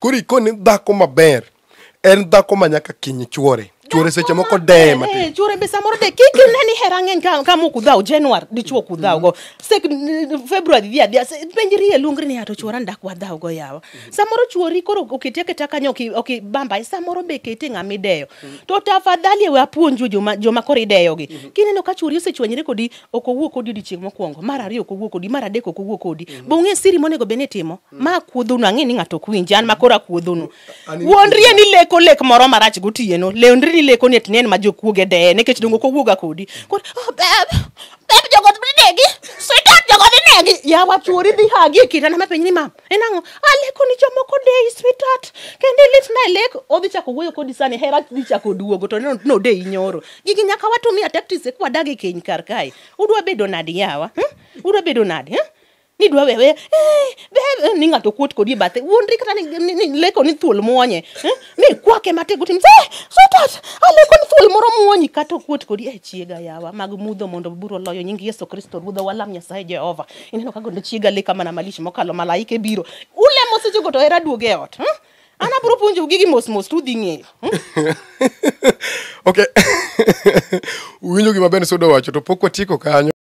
Koro ikoni dhako maber en dhako ma nyaka kiny chuore. Chuore seche moko deye matin. Chuore be samoro de kik ine ni hera ng'eny ka mok udhaw January dichuo ok udhaw go. February dhi adhiya penjri e luongri ni to chuora ndak wadhaw go yawa. Samoro chuori koro oketi aketa kanyo ok ibamba samoro be kete ng'ama ideyo. To tafadhali we apuonju joma koro ideyo gi. Kineno ka chuori osechwanyre kodi ok owuo kodi odiochieng' mokwongo, mar ariyo ok owuo kodi, mar adek ok owuo kodi. Be ung'e siri monego bed ni itimo? Ma akuodhonu, ang'e ni ng'ato ok winji, an ma koro akuodhonu. Wuondrie ni leko lek moro marach gotieno. Lewndri ni leko ni en ma jokuoge deye nikech dongo ok owuoga kodi. Koro, oh, babe, babe, jogo dhi negi. Sweetheart, jogo dhi negi. Yawa chuori dhi hagi e kitanda ma penj ni mam. En ang'o? Aleko ni jomoko deyi sweetheart. Kendo ilit na e lek odhi chako wuoyo kodi sani hera dhi chako duogo to no deyi nyoro. Gigi nyaka watumia tactics e kwadag e keny kar kae. Udwa bedo nadi yawa? Udwa bedo nadi? Ni dwa wewe ni ng'ato kuot kodi e bathe wuondri kata ni leko ni thuol muonye ni kwake matek otim sweetheart aleko ni thuol moro muonyi kata okuot kodi e chiega yawa mag mudho mondo buro loyo nying Yesu Kristo ruodha walam Nyasaye Jehova ineno ka gondo chiega leka mana malich mokalo malaike biro ulemo sechego to hera duogo e ot. An abiro puonjou gigi mos mos to udhi ng'eyo. Okay. Uwinjo gima Ben Soda owacho to pok watieko kanyo.